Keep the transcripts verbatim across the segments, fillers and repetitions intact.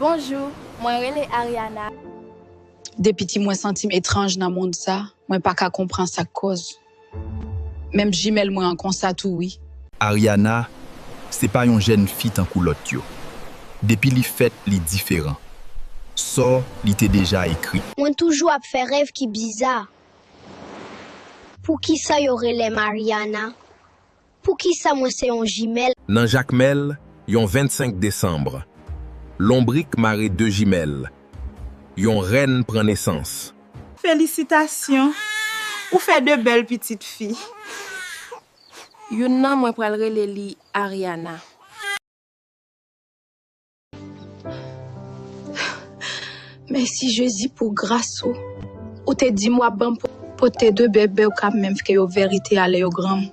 Bonjou, mwen rele Ariana. Depi ti mwen santi m etranj nan mond sa, mwen pa ka konprann sa k koz. Menm jimèl mwen an konsa tou wi. Ariana, se pa yon jèn fi tankou lòt yo. Depi li fèt, li diferan. Sò li te deja ekri. Mwen toujou ap fè rèv ki biza. Poukisa yo rele m Ariana? Poukisa mwen se yon jimèl? Nan Jakmèl, yon vennsenk desanm, lonbrik mare de jimèl, yon rèn pran nesans. Felisitasyon! Ou fè de bèl pitit fi. Youn nan mwen pral rele li Ariana. Mèsi Jezi pou gras ou. Ou te di m w ap ban m po-, pote de bebe w ka menm ke yo verite a lè yo granm.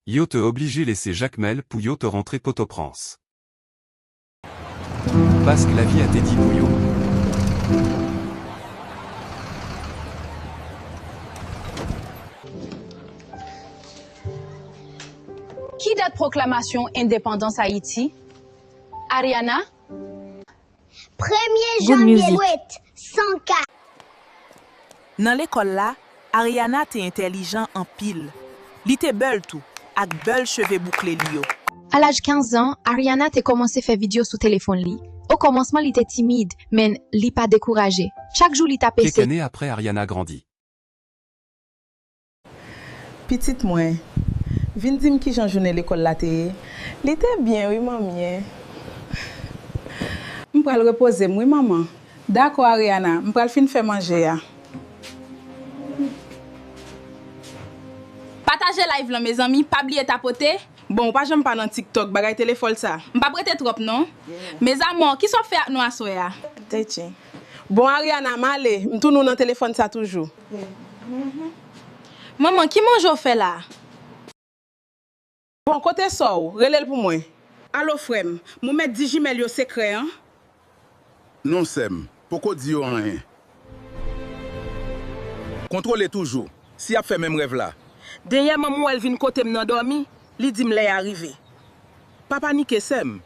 Yo te oblije lese Jakmèl pou yo te rantre Potoprens. Paske lavi a te di pou yo. Ki dat pwoklamasyon endepandans Ayiti? Ariana? Premye Good janvye music. Lwet, san ka. Nan lekòl la, Ariana te entèlijan anpil. Li te bèl tou, ak bèl cheve boukle li yo. A laj kenz an, Ariana te kòmanse fè videyo sou telefòn li. Okòmansman, li te timid, men li pa dekouraje. Chak jou, li t ap eseye. Kèk ane apre, Ariana grandi. Pitit mwen, vin di m kijan jounen lekòl la te ye? Li te byen wi, manmie. M pral repoze m wi, manman. Dakò, Ariana, m pral fin fè manje a. Pataje live lan, mezanmi, pa bliye tapote. Bon, ou pa janm pa nan TikTok, bagay telefòn sa. M p ap rete twòp, non. Mes amours, kisa w ap fè ak nou aswè a? Tete. Bon, Ariana, m ale. M tounen w nan telefòn sa toujou. Manman, ki manje w fè la? Bon, kote sè w? Rele l pou mwen. Alo, frè m. Mwen mèt di jimèl yo sekrè an? Non, sè m. Poko di yo anyen. Kontwole toujou. Si y ap fè menm rèv la. Dènyèman, m wè l vin kote m nan dòmi. Li di m lè a rive. Pa panike, sè m.